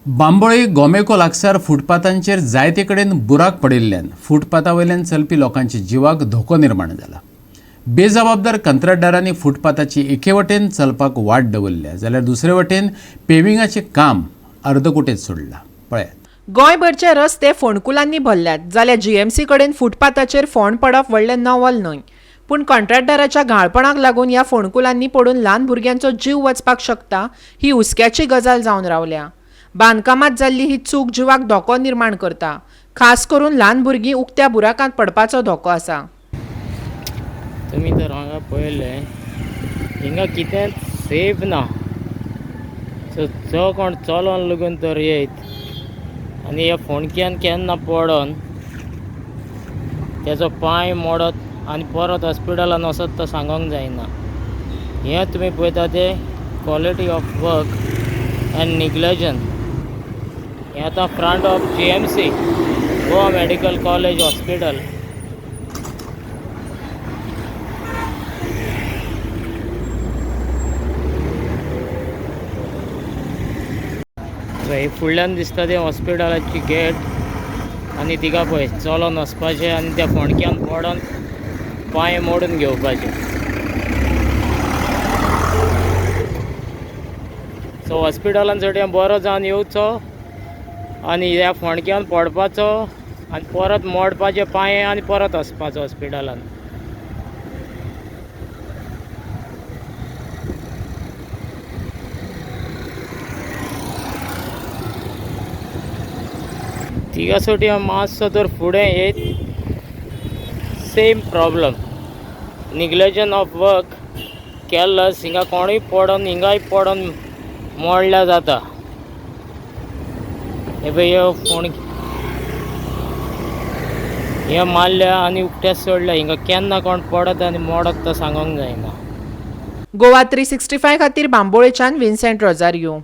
बांबोळे गोमेको लागसार फुटपाथांचेर जायते कडेन बुराक पडिल्ल्यान फुटपाथा वयल्यान चलपी लोकांच्या जिवाक धोको निर्माण जाला. बेजबाबदार कंत्राटदारांनी फुटपाथाची एके वटेन चलपाक वाट दवरल्या जाल्यार दुसरे वटेन पेविंगाचें काम अर्दकुटेच सोडलां. पळयात. गोंयभरचे रस्ते फोंडकुलांनी भरल्यात जाल्यार जीएमसी कडेन फुटपाथाचेर फोंड पडप व्हडलें नवल न्हय, पूण कॉन्ट्रॅक्टदाराच्या घाळपणाक लागून ह्या फोंडकुलांनी पडून ल्हान भुरग्यांचो जीव वचपाक शकता ही हुस्क्याची गजाल जावन रावल्या. बांदकामांत जाल्ली ही चूक जिवाक धोको निर्माण करता. खास करून ल्हान भुरगीं उक्त्या बुराकांत पडपाचो धोको आसा. तुमी तर हांगा पळयलें, हिंगा कितेंच सेफ ना. सो जो कोण चलोन लगून तर येयत आनी ह्या फोंडक्यान केन्ना पडोन तेजो पांय मोडत आनी परत हॉस्पिटलान वचत तो सांगोंक जायना. हें तुमी पळयता तें quality of work and negligence. हें आतां front of GMC, Goa medical college hospital. हे फुडल्यान दिसता तें हॉस्पिटलाची गेट आनी तिका पळय चलोन वचपाचें आनी त्या फोंडक्यान पडोन पांय मोडून घेवपाचे. सो हॉस्पिटलान चड बरो जावन येवचो आनी ह्या फोंडक्यान पडपाचो आनी परत मोडपाचे पांये आनी परत वचपाचो हॉस्पिटलान. तिगा मातसो तर फुडें येत same problem, negligence of work, careless. हिंगा कोणूय पडोन हिंगाय पडोन मोडल्या जाता. हे पळय ह्यो फोंड हे मारल्या आनी उकतेच सोडल्या. हिंगा केन्ना कोण पडत आनी मोडत तो सांगोंक जायना. गोवा 365 खातीर बांबोळेच्यान विन्सेंट रोजारियो.